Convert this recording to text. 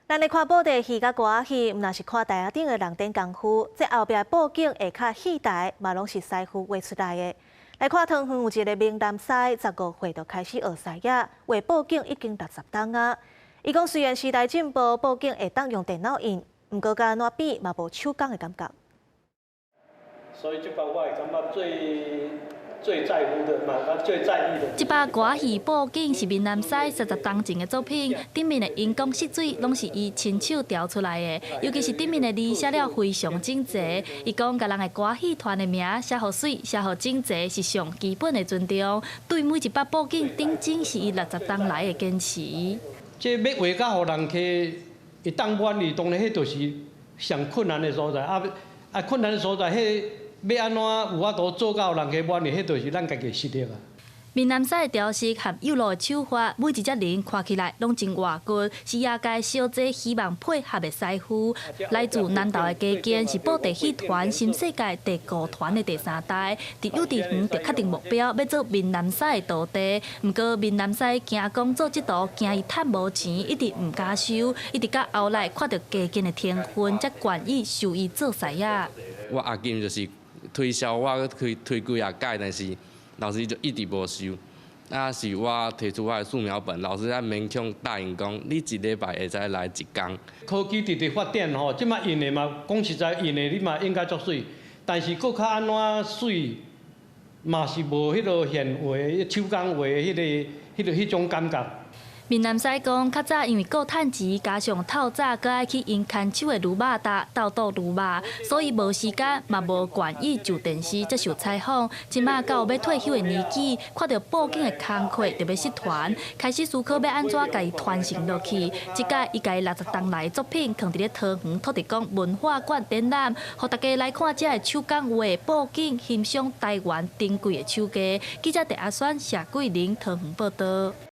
咱咧看布袋戲佮歌仔戲，毋但是看台仔頂的人頂功夫，這後壁布景下跤戲台嘛，攏是師傅畫出來的。來看桃園有一个閩南師，15歲就開始學師仔，畫布景已經60冬啊。伊講雖然時代進步，布景會當用電腦印，毋過佮按怎比嘛無手工的感覺。所以這擺我會感覺最最在乎的嘛，最在意的。這幅歌仔戲布景是閩南師30冬前的作品，頂面的熒光色水攏是伊親手調出來的，尤其是頂面的字寫了非常整齊。伊講，共人的歌戲團的名寫予媠、寫予整齊是上基本的尊重。對每一幅布景頂真是伊60冬來的堅持。這欲畫甲予人客會當滿意，當然彼就是上困難的所在。啊啊，困難的所在，彼欲按怎有法度做到人客滿意，彼就是咱家己實力啊。閩南師的雕飾和幼路的手法，每一隻人看起來攏真活骨，是業界小濟希望配合的師傅。來自南投的家健是布袋戲團新世界第五團的第三代，佇幼稚園就確定目標，欲做閩南師的徒弟。毋過閩南師驚講做這途驚伊趁無錢，一直毋敢收。一直到後來看著家健的天分，才願意收伊做師仔。我阿金就是推銷我推推幾仔擺，但是老師就一直無收。啊，是我提出我的素描本，老師才勉強答應講，你一禮拜會使來一工。科技直直發展吼，這擺印的嘛，講實在，印的你嘛應該足媠，但是閣較按怎媠，嘛是無彼个現畫、手工畫彼个、彼个、彼種感覺。閩南師講，較早因為顧趁錢，加上透早閣愛去𪜶牽手的驢肉搭鬥倒驢肉，所以無時間嘛無願意就電視接受採訪。這馬到欲退休的年紀，看著布景的工課就欲失傳，開始思考欲按怎共伊傳承落去。這擺伊共伊60冬來的作品，囥佇咧桃園土地公文化館展覽，予大家來看這个手工畫布景，欣賞台灣珍貴的手藝。記者鄭阿選、謝桂玲桃園報導。